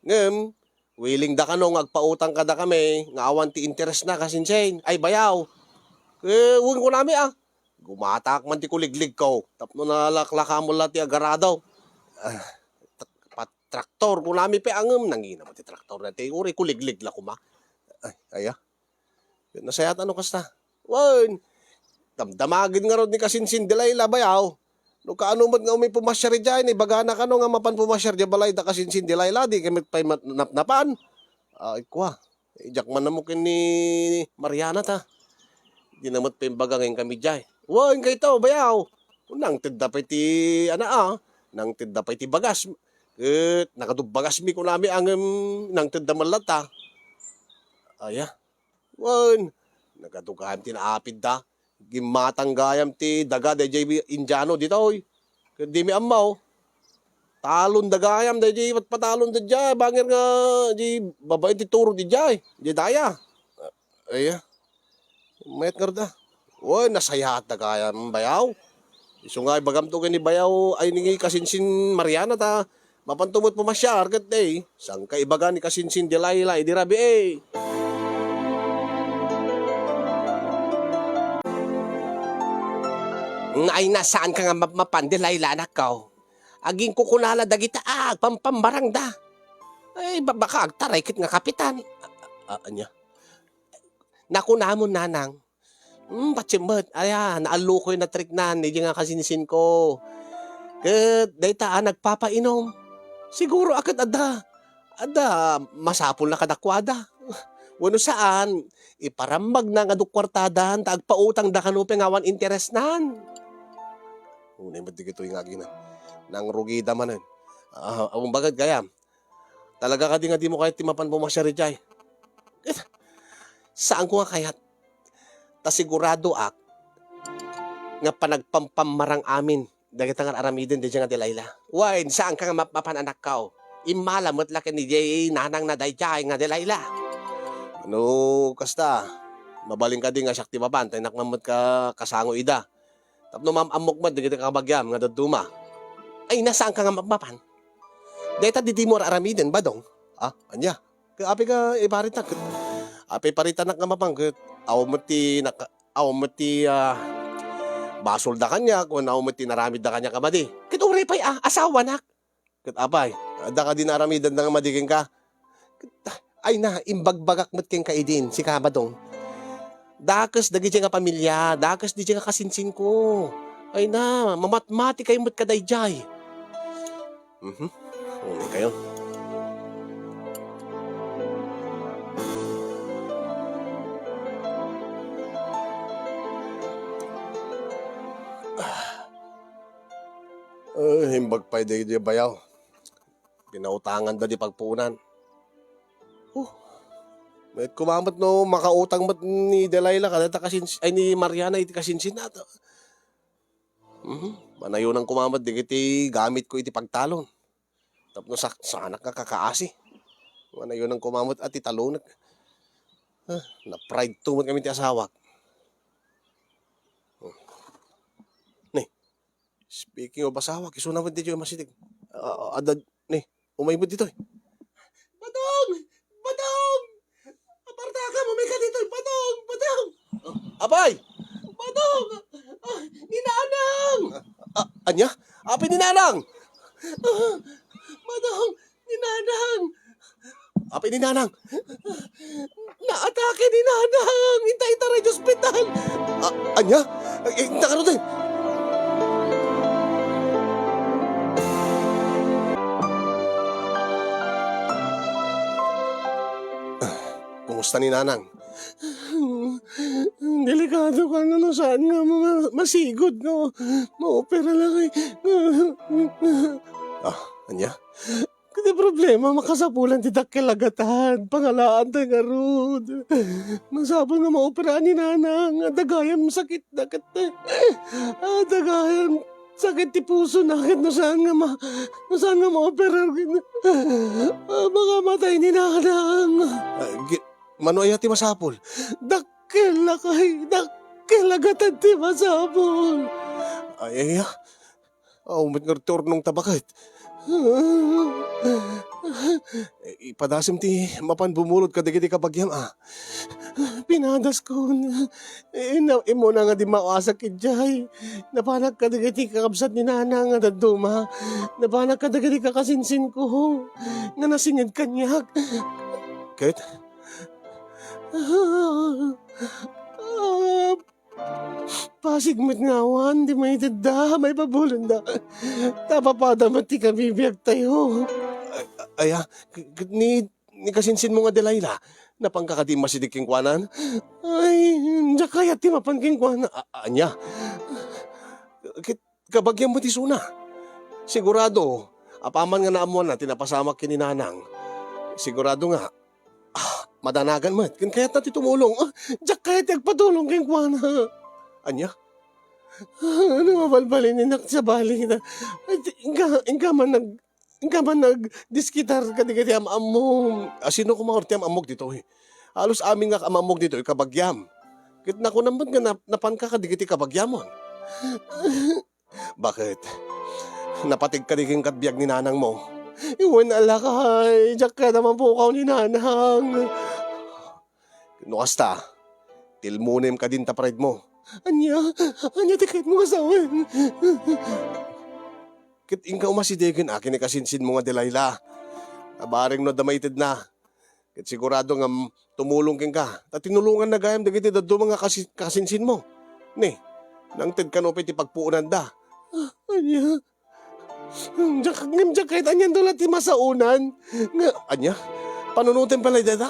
Ngem, willing da kano nga agpautang kadakami nga awan ti interesna, kasinsin. Ay, bayaw. Ket wen kunami, ah. Gumatak man ti kuligligko tapno nalaklakamen la ti agarado. Ah, t-, pat-, traktor, kunami pay, ngem nangina met ti traktor daytoy, uray kuliglig la koma. Ay, aya. Nasayaat no kasta. Wen, damdamagen ngarud ni kasinsin Delilah, bayaw. No kaano met nga umay pumasiar idiay, naibagana kano nga mapan pumasiar diay balay da kasinsin Delilah, dika met pay mat-, napnapan. Ay, kua. Diak man ammo ken ni Mariana ta. Dina met pay imbaga nga inkami diay. Wen, kayto, bayaw. Nangtedda pay ti, ana, ah. Nangtedda pay ti bagas. Ket nagadu bagasmi kunami, ngem nangtedda met latta. Aya. Wen, nagadu gayam ti naapidda. Gimmatang gayam ti daga daydiay Indiano ditoy. Ket dimi ammo. Talon da gayam daydiay patpatalon da diay, banger nga di babaen ti turo di diay, di daya. Aya. Mayat ngarud a. Wen, nasayaat da gayam, bayaw. Isu nga ibagamto ken ni bayaw, ay, ni kasinsin Mariana ta, mapanto met pumasiar ket, eh, saan ka ibaga ni kasinsin Delilah idi rabii, eh. Nga ay, na, saan ka nga mapmapan, Delilah, anakko? Aginkukuna la dagita a agpampambarangda. Eh, ba-, baka agtaray ket nga kapitan. A-, a-, ania? Nakunamon, nanang. Hmm, patse met. Aya, naallokoy natriknan, idiay nga kasinsinko. Ket dayta a nagpapainom. Siguro a ket adda, adda masapulna kadakuada. Wenno saan, iparambagna nga adu kuartadan ta agpautangda kano pay nga awan interesnan. Unay met dagitoy nga aginan. Nangrugida manen. Ah, awan bagad gayam. Talaga kadi nga dimo kayat ti mapan pumasiar idiay? Saanko nga kayat. Ta siguradoak nga panagpampammarang amin dagita nga aramiden daydiay nga Delilah. Wen, saanka nga mapmapan, anakko? Immala met la ken idiay nanangna daydiay nga Delilah. No kasta, mabalin kadi nga siak ti mapan, ta innak man met ka-, kasango ida. Tapno maam-ammok met dagiti kabagiam nga dadduma. Ay, na, saanka nga mapmapan? Dayta didimo aramiden, Badong. Ah, ania? Ket apay nga iparitak? Apay iparitanak nga mapan ket awan met ti naka-, awan met ti, ah, basolda kaniak, wen awan met ti naramidda kaniak a madi. Ket uray pay, ah, asawanak. Ket apay, adda kadi naaramidenda nga madi kenka? Ket, ay na, imbagbagak met kenka idin, sika, Badong. Dakes dagiti nga pamilia, dakes dagiti nga kasinsinko. Ay na, mamatmatikay met kadaydiay. Mhm. Unay kayo. Ah, imbag pay daydiay bayaw. Pinautanganda di pagpuonan. Oh, met koma met no makautang met ni Delilah kadayta kasin-, ay, ni Mariana iti kasinsinna. Mhm. Manayonan koma met dagiti gamitko iti pagtalon. Tapno sak-, saanak nga kakaasi. Manayonan koma met a ti talonek. Ah, na-pride to met kami ti asawak. Oh. Ni, speaking of asawak, isuna met ditoy masidig. Ah, adda, ni, umay met ditoy. Badong! Badong! Apartaka, umay ka ditoy, Badong! Badong! Apay! Badong! Ah, ni Nanang! Ah, ania? Apay ni Nanang? Ah, Badong! Ni Nanang! Apay ni Nanang? Naatake ni Nanang! Inta, inta, iti ospital! Ah, ania? Ay, inta kano, te? Kumusta ni Nanang? Delikado kano no saan nga ma-, masigud nga maopera la kay. Ah, ania? Ti problema, makasapulan ti dakkel a gatad. Pangalaanta ngarud. Masapul nga maoperaan ni Nanang. Adda gayam sakitda ket, adda gayam sakit ti pusona ket no saan nga ma-, no saan nga maoperar ket, ah, makamatay ni Nanang. Ah, gi-, mano aya ti masapul? Dakkel a kay, dakkel a gatad ti masapul. Ay, ay, ah. Aw met ngarud ti urnongta baket. Ipadasem ti mapan bumulod kadagiti kabagiam, a. Pinadaskon. Ina-, immuna nga dimmawasak idiay. Napanak kadagiti kakabsat ni Nanang nga dadduma. Napanak kadagiti kakasinsinko nga nasinged kaniak. Ket? Ah, Pasig met nga awan ti maitedda, maipabulonda. Ta apapada met ti kabibiagtayo. Ay, ay, ah, k-, k-, ni, ni kasinsinmo nga Delilah, napanka kadi masidig kenkuana? Ay, diak kayat ti mapan kenkuana. A-, ania? Ket kabagiam met isuna. Sigurado, apaman nga naammoanna ti napasamak ken ni Nanang, sigurado nga, ah, madanagan met ken kayatna ti tumulong. Ah, diak kayat ti agpatulong kenkuana. Ania? Ah, no mabalbalinenak ti sabali, inka, inka man nag-, inka man nagdiskitar kadagiti am-ammom. A, sino koma ti am-ammok ditoy? Halos amin nga am-ammok ditoy kabagiam. Ket nakunam met nga nap-, napanka kadagiti kabagiamon. Baket? Napatig kadi kenka ti biag ni nanangmo? Wen a lakay, diak kayat a mapukaw ni Nanang. No kasta, tilmonem kadin ta pridemo. Ania? Ania ti kayatmo nga sawen? Ket inka umasidegen a ken ni kasinsinmo nga Delilah. Bareng no adda maitedna. Ket sigurado nga, mm, tumulong kenka. Ta tinulonganna gayam dagiti dadduma nga kasi-, kasinsinmo. Ni, nangted kano pay ti pagpuonanda. Ah, ania? Diak, ngem diak kayat anian la ti masaonan. Nga, ania? Panunotem pay la dayta?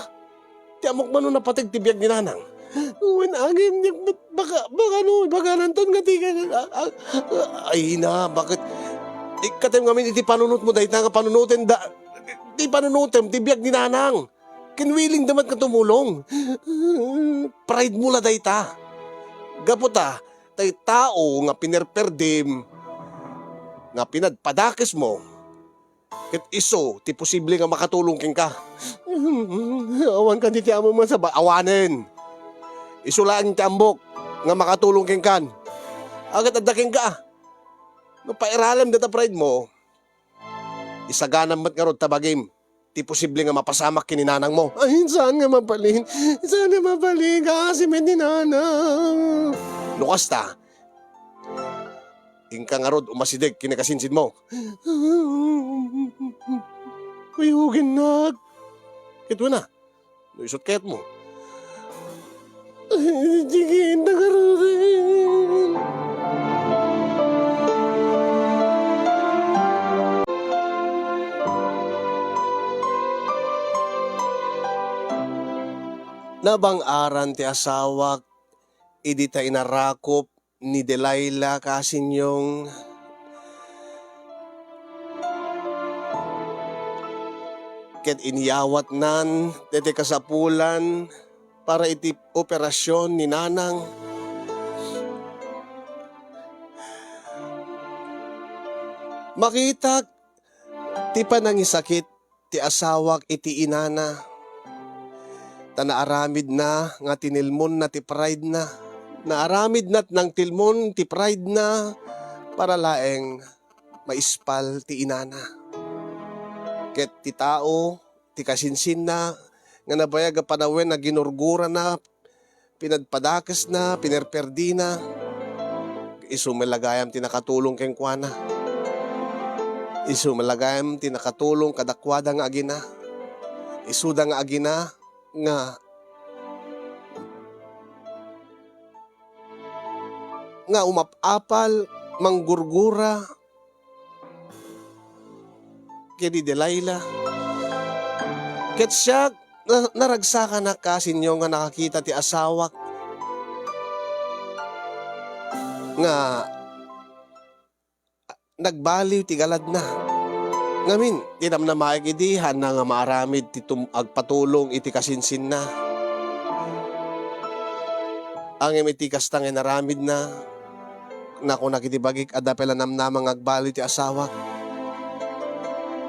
Ti ammok man no napateg ti biag ni Nanang. Wen, agim, diak, baka, baka no, ibagananton nga ti, a, a, a, ay na, bakit? Ikkatem ngamin iti panunotmo dayta nga panunoten da, ti panunotem, ti biag ni Nanang. Ken willing da met nga tumulong. Pride mo la dayta. Gapu ta, tay tao nga pinerperdim, nga pinadpadakes mo, ket isu ti posible nga makatulong kenka. Awan kadi ti amo man sa ba-, awanen. Isu laeng ti ammok nga makatulong kenkan. Agat adda kenka. No pairalem data pride mo, isaganam met ngarud ta bagim ti posible nga mapasamak ken ni Nanang mo. Ay, saan nga mabalin? Saan nga mabalin? Kaasi met ni Nanang. No kasta, inka ngarud umasideg ken ni kasinsin mo. Kuyogennak. Ket wen a, no isut kayat mo. Ay, sige, inta ngaruden. Nabang-aran ti asawak idi ta inarakop ni Delilah, kasinyong, ket inyawatnan daytoy kasapulan para iti operasion ni Nanang. Makitak ti panangisakit ti asawak iti inana. Ta naaramidna nga tinilmonna ti pride-na. Naaramidna ti nangtilmon ti pride-na para laeng maispal ti inana. Ket ti tao, ti kasinsinna, nga nabayag a panawen a ginurgurana, pinadpadakesna, pinerperdina, isu met la gayam ti nakatulong kenkuana. Isu met la gayam ti nakatulong kadakuada nga agina. Isuda nga agina nga, nga umap-apal, manggurgura, ken ni Delilah. Ket siak, na-, naragsakanak, kasinyong, nga nakakita ti asawak nga nagbaliw ti galadna. Ngamin, ti namnamaek idi, haanna nga maaramid ti tum-, agpatulong iti kasinsinna. Ngem iti kasta nga inaramidna, nakunak iti bagik, adda pay la namnama nga agbaliw ti asawak.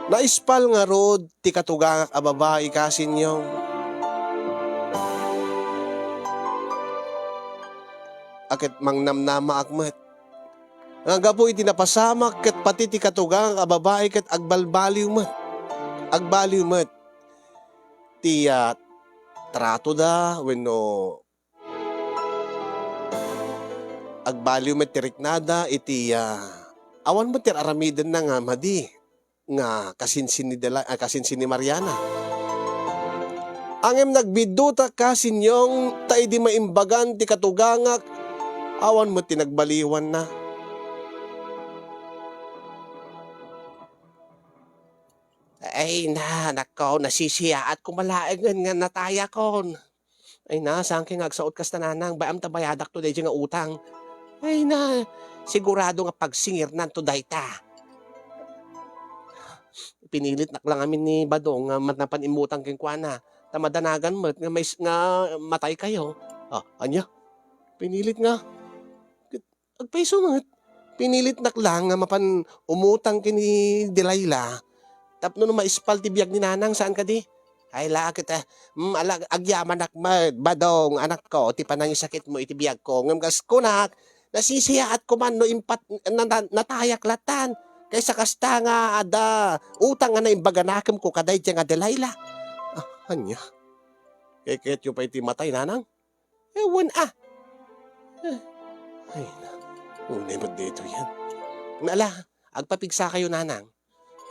Naispal ngarud ti katugangak a babai, kasinyong. A ket mangnamnamaak met nga gapu iti napasamak ket pati ti katugangak a babai ket agbalbaliw met. Agbaliw met ti, ah, tratoda wenno agbaliw met ti riknada iti, ah, awan met ti ar-aramidenna nga madi nga kasinsin ni Dela-, ah, kasinsin ni Mariana. Ngem nagbiddutak, kasinyong, ta idi maimbagan ti katugangak, awan met ti nagbaliwanna. Ay na, nako, nasisiyaat ko malaengen nga natayakon. Ay na, saan kay nga agsaot kasta, nanang, bay-am ta bayadakto daydiay nga utang. Ay na, sigurado nga pagsingirnanto dayta. Pinilitnak la ngamin ni Badong nga manapan immutang kenkuana. Ta madanagan met nga mais-, nga mataykayo. Ah, ania? Pinilit nga. Agpayso met. Pinilitnak la nga mapan umutang ken ni Delilah tapno no maispal ti biag ni nanang, saan kadi? Ay, la ket, ah, mm, ala, agyamanak met, Badong, anakko, ti panangisakitmo iti biagko. Ngem kas kunak, nasisiyaatko man no impat-, na-, na-, natayak latan. Kaysa kasta nga adda utang nga naimbaganakem ko kadaydiay nga Delilah. Ah, ania? Keketyo pay ti matay, nanang? Ewan a. Eh, ay na, unay met daytoyen. Ala, agpapigsakayo, nanang.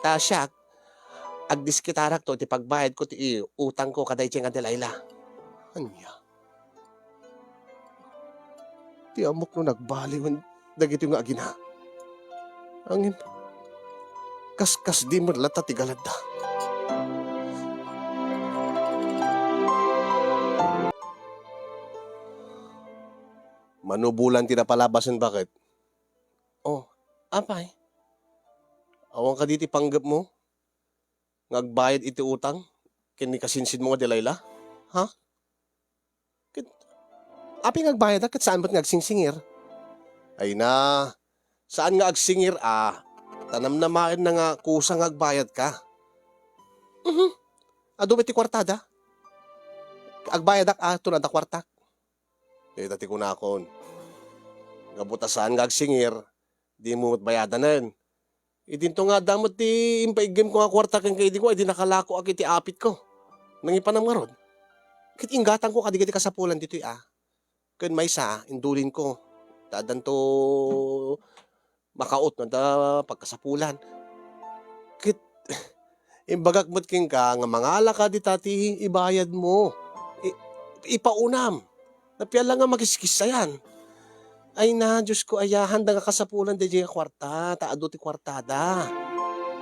Ta siak, agdiskitarakto iti pagbayadko ti utangko kadaydiay nga Delilah. Ania? Ti ammok no nagbaliwen dagitoy nga agina. Ngem, kaskasdi met latta ti galadda. Mano bulan ti napalabasen, baket? Oh, apay? Awan kadi ti panggepmo nga agbayad iti utang ken ni kasinsinmo nga Delilah? Ha? Ket, apay nga agbayadak ket saan met nga agsingsingir? Ay na, saan nga agsingir a, ta namnamaenna nga kusa nga agbayadka. Mhm. Adu met ti kuartada. Agbayadak a, ton adda kuartak. Dayta ti kunakon. Gapu ta saan nga agsingir, dimo met bayadanen. Idinto nga adda met ti impaiggimko nga kuarta kenka idi kua, idi nakalakoak iti apitko. Nangipanam ngarud. Ket inggatangko kadagiti kasapulan ditoy a. Ken maysa, indulinko. Ta addanto makaut no adda pagkasapulan. Ket imbagak met kenka nga mangalaka dita ti ibayadmo. I-, ipaunam. Napian la nga makiskissayan. Ay na, Diosko, aya, handa nga kasapulan daydiay nga kuarta, ta adu ti kuartada.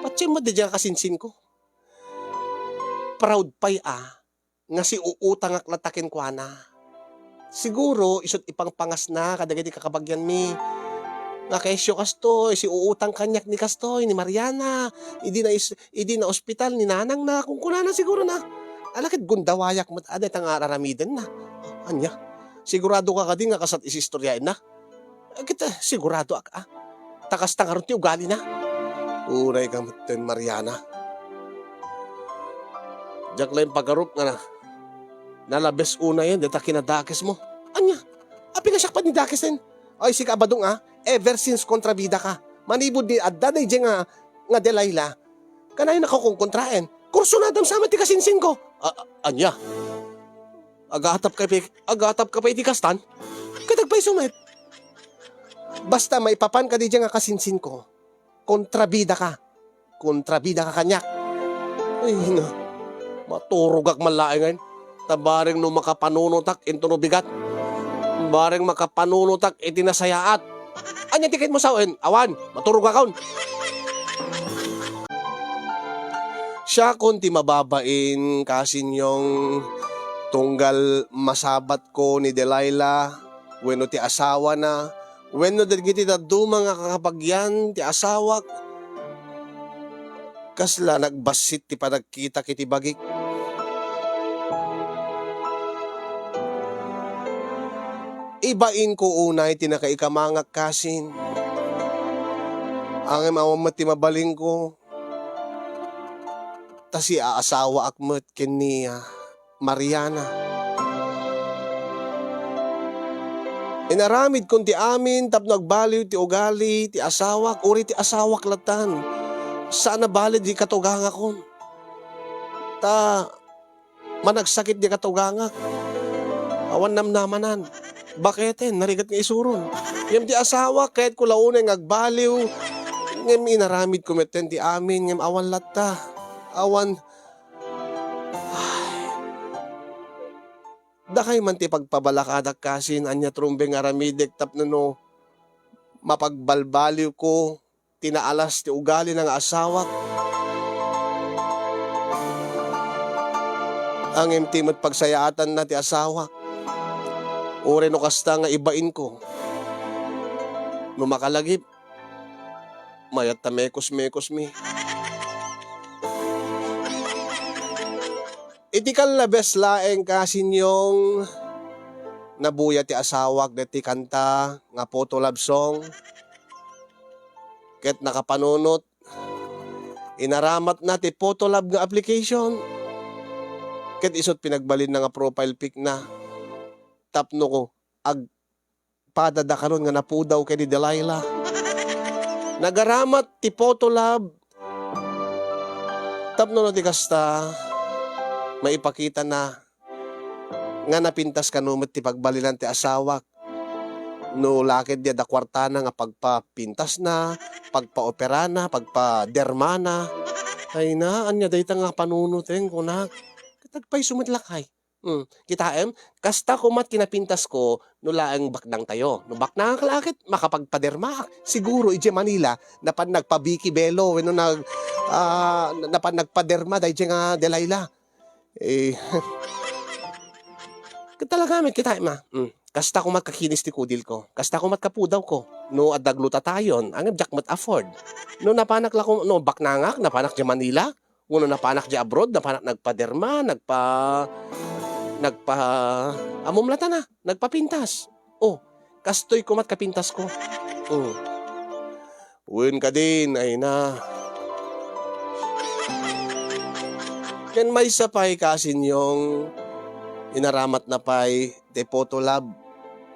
Patiem met daydiay nga kasinsinko. Proud pay a, nga siuutangak latta kenkuana. Siguro, isu't ipangpangasna kadagiti kakabagianmi. Nga kesyo kastoy, siuutang kaniak ni kastoy, ni Mariana, idi na is-, idi naospital ni nanangna, kunkunana siguro na. Ala ket gundawayak met a dayta nga ar-aramidenna. Ania? Siguradoka kadi nga kasat isistoriaenna? Ket, eh, siguradoak a. Ta kasta ngarud ti ugalina. Unayka metten, Mariana. Diak laeng pagarup nga na-, nalabes unayen dayta kinadakesmo. Ania? Apay nga siak pay ni dakesen? Ay, sika a badong a, ever since kontrabidaka. Manipud ni adda daydiay nga, nga Delilah, kanayon a kukontraen. Kursunadam sa met ti kasinsinko. A-, a-, ania? Agatapka pay, agatapka pay iti kastan? Ket agpayso met. Basta maipapanka daydiay nga kasinsinko, kontrabidaka. Kontrabidaka kaniak. Ay, na. Maturogak man laengen. Ta bareng no makapanunotak intono bigat. Bareng makapanunotak iti nasayaat. Ania ti kayatmo sawen? Awan, maturogakon. Siakon ti mababain, kasinyong, tunggal masabatko ni Delilah wenno ti asawana, wenno dagiti dadduma nga kakabagian ti asawak, kasla nagbassit ti panagkitak iti bagik. Ibainko unay ti nakaikamangak kasin. Ngem awan met ti mabalinko, ta siaasawaak met ken ni, ah, Mariana. Inaramidkon ti amin tapno agbaliw ti ugali ti asawak, uray ti asawak lattan. Saan a balin ti katugangakon. Ta managsakit di katugangak. Awan namnamanan. Baketen, narigat nga isuron. Ngem ti asawak, kayatko la unay nga agbaliw. Ngem inaramidko metten ti amin, ngem awan latta. Awan, dakay man ti pagpabalakadak kasin, ania ti rumbeng nga aramidek tapno no mapagbalbaliwko ti naalas ti ugalina nga asawak. Ngem ti met pagsayaatanna ti asawak. Uray no kasta nga ibainko. No makalagip, mayat ta mekos-mekosmi. Iti kallabes laeng, kasinyong, nabuya ti asawak deti kanta nga photo love song. Ket nakapanunot, inaramatna ti photo love nga application. Ket isut pinagbalinna nga profile pic na. Tapno ko, ag-, padadakanon nga napudaw ken ni Delilah. Nagaramat ti photo lab tapno no ti kasta, maipakitana nga napintas kano met ti pagbalinan ti asawak. No la ket di adda kuartana nga pagpapintasna, pagpaoperana, pagpadermana, Ay na, ania dayta nga panunoten, kunak. Ket agpayso met lakay. Hmm, kitaem? Kasta komat kinapintasko no laeng baknangtayo. No baknangak la ket makapagpadermaak. Siguro idiay Manila, napan nagpa-Vicky Bello wenno nag-, ah, napan nagpaderma daydiay nga Delilah. Eh, ket talaga met, kitaem a. Hmm, kasta komat kakinis ti kudilko. Kasta komat kapudawko. No adda glutatayon, ngem diak met afford. No napanak la ko-, no baknangak, napanak diay Manila, wenno napanak diay abroad, napanak nagpaderma, nagpa-, nagpa-, ammom la ta na, nagpapintas. Oh, kastoy komat kapintasko. Hmm. Wen kadin, ay na. Ken maysa pay, Kasinyong, inaramatna pay ti Photo Lab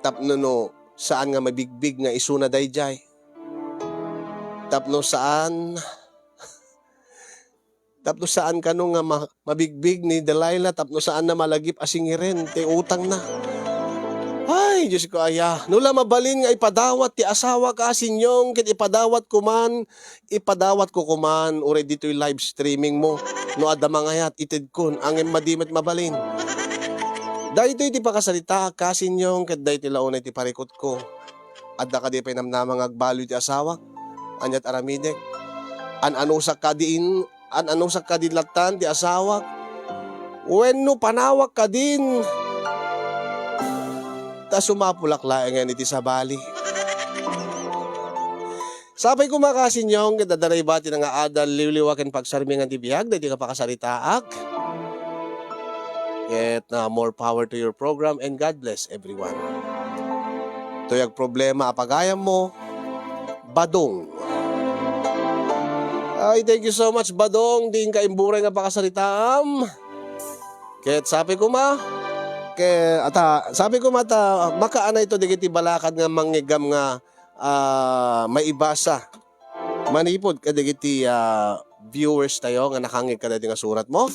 tapno no saan nga mabigbig nga isuna daydiay. Tapno saan Tapno saan kano nga ma-, mabigbig ni Delilah, tapno saanna malagip a singiren ti utangna. Ay, Diosko aya, no la mabalin nga ipadawat ti asawak, Kasinyong, ket ipadawatko man, ipadawatko koman, uray ditoy live streaming mo. No adda mangayat, itedkon, ngem madi met mabalin. Daytoy ti pakasaritaak, Kasinyong, ket daytoy la unay ti parikutko. Adda kadi pay namnama nga agbalud ti asawak? Aniat aramidek? An-anusak kadin, an-anusak kadi lattan ti asawak? Wenno panawak kadin ta sumapulak laengen iti sabali? Sapay koma, Kasinyong, ket adda naibati nga adal, liwliwa ken pagsarmingan ti biag daytoy nga pakasaritaak. Ket, ah, more power to your program and God bless everyone. Toy agproblema a pagayammo, Badong. Ay, thank you so much, Badong. Diin ka imburay nga pakasaritaam. Ket sapay koma, ke-, ata, sapay koma ta, makaanayto dagiti balakad nga mangngeggam nga, ah, maibasa manipud kadagiti, ah, viewers tayo nga nakangngeg kadagiti nga surat mo.